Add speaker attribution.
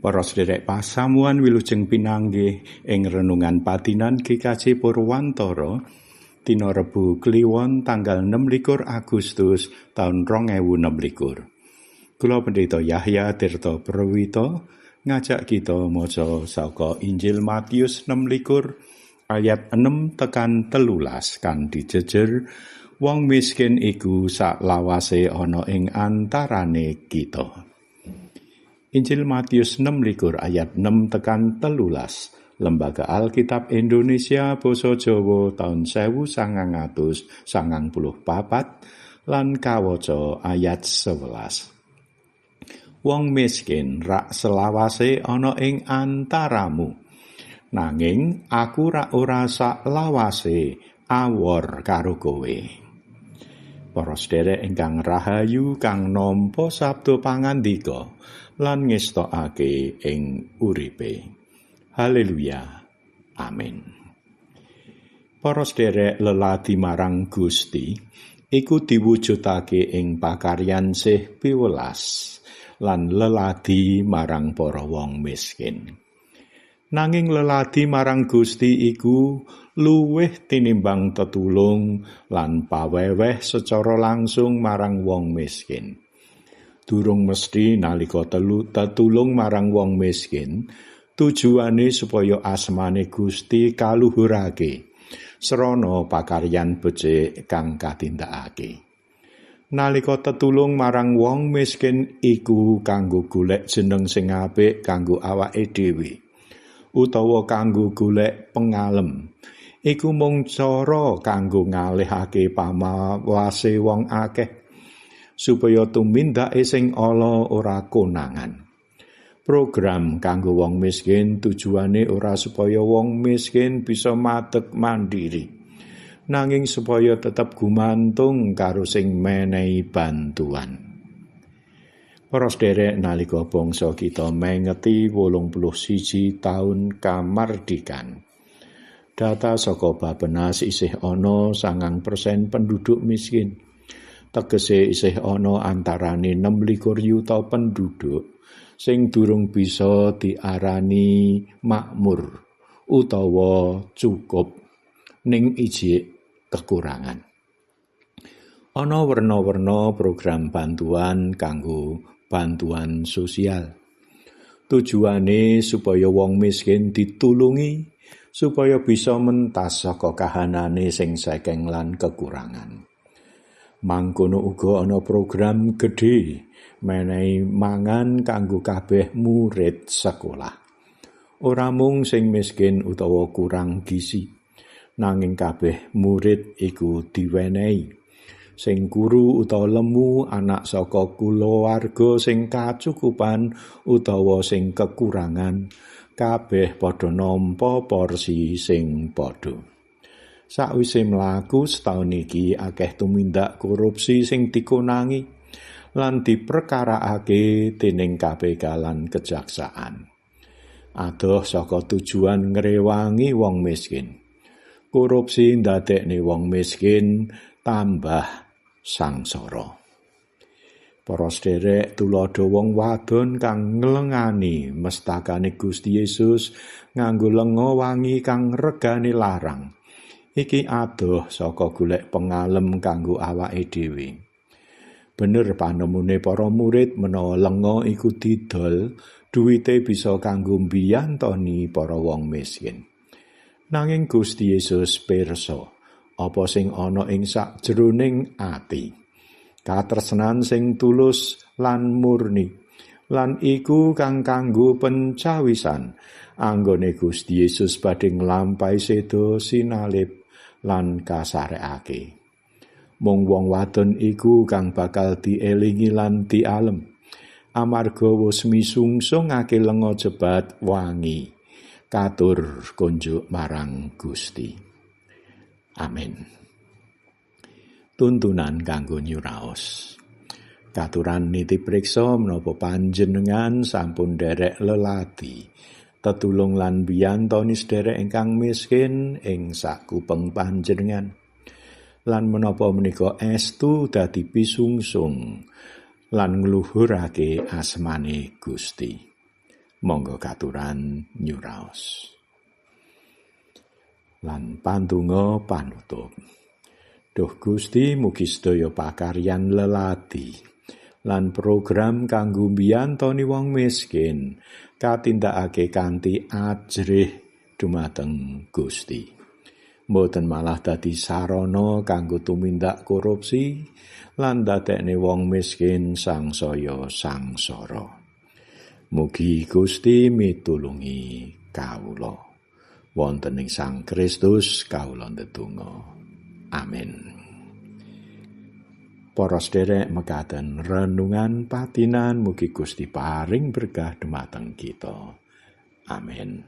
Speaker 1: Para sederek pasamuan wilujeng pinanggih ing renungan patinan GKJ Purwantara dina Rebo Kliwon tanggal 26 Agustus taun 2026. Kula Pendeta Yahya Tirta Perwita ngajak kita maca saka Injil Matius 26 ayat 6 tekan 13 kang dijejer wong miskin iku saklawase ana ing antarane kita. Injil Matius 26 ayat 6 tekan 13, Lembaga Alkitab Indonesia Basa Jawa taun 1994 lan kawaca ayat 11. Wong miskin rak selawase ana ing antaramu. Nanging aku rak ora saklawase awor karo kowe. Para sederek ingkang rahayu kang nampa sabda pangandika lan ngestokake ing uripe. Haleluya. Amin. Para sederek, leladi marang Gusti iku diwujudake ing pakaryan sih piwelas lan leladi marang para wong miskin. Nanging leladi marang Gusti iku luwih tinimbang tetulung lan paweweh secara langsung marang wong miskin. Durung mesti nalika tetulung marang wong miskin, tujuane supaya asmane Gusti kaluhurake srana pakaryan becik kang katindakake. Nalika tetulung marang wong miskin iku kanggo golek jeneng sing apik kanggo awake dhewe utawa kanggo golek pengalem, iku mung cara kanggo ngalihake pamawase wong akeh supaya tumindake sing ala ora konangan. Program kanggo wong miskin tujuane ora supaya wong miskin bisa madeg mandiri, nanging supaya tetep gumantung karo sing menehi bantuan. Para sederek, nalika bangsa kita mengeti 81 taun kamardikan, data saka Bappenas isih ana 9% penduduk miskin. Tegese isih ana antarane 26 yuta penduduk sing durung bisa diarani makmur utawa cukup ning ijik kekurangan. Ana werna-werna program bantuan kanggo bantuan sosial. Tujuane supaya wong miskin ditulungi supaya bisa mentas saka kahanane sing sekeng lan kekurangan. Mangkono uga ana program gedhe menehi mangan kanggo kabeh murid sekolah. Ora mung sing miskin utawa kurang gizi, nanging kabeh murid iku diwenehi. Sing kuru utawa lemu, anak saka kulawarga sing kacukupan utawa sing kekurangan, kabeh padha nampa porsi sing padha. Sakwise mlaku setaun iki akeh tumindak korupsi sing dikonangi lan diperkaraake dening KPK lan kejaksaan. Adoh saka tujuan ngrewangi wong miskin. Korupsi ndadekne wong miskin tambah sangsara. Para sederek, tuladha wong wadon kang nglengani mestakane Gusti Yesus nganggo lenga wangi kang regane larang. Iki adoh saka golek pengalem kanggo awake dhewe. Bener panemune para murid menawa lenga iku didol, duwite bisa kanggo mbiyantoni para wong miskin. Nanging Gusti Yesus pirsa apa sing ana ing sakjroning ati. Katresnan sing tulus lan murni, lan iku kang kanggo pencawisan anggone Gusti Yesus badhe nglampahi seda sinalib lan kasarekake. Mung wong wadon iku kang bakal dielingi lan dialem, amarga wis misungsungake lenga jebat wangi katur kunjuk marang Gusti. Amin. Tuntunan kanggo nyuraos. Katuran niti priksa menapa panjenengan sampun derek leladi tetulung lan biyantoni sederek ingkang miskin ing sakupeng panjenengan, lan menapa menika estu dadi pisungsung lan ngluhurake asmane Gusti. Monggo katuran nyuraos. Lan pandonga panutup. Duh Gusti, mugi sedaya pakaryan leladi lan program kanggo mbiyantoni wong miskin katindakake kanthi ajrih dumateng Gusti. Mboten malah dadi sarana kanggo tumindak korupsi lan dadekne wong miskin sangsaya sangsara. Mugi Gusti mitulungi kawula. Wonten ing Sang Kristus kawula ndedonga. Amin. Para sederek, mekaten renungan patinan, mugi Gusti paring berkah dumateng kita. Amin.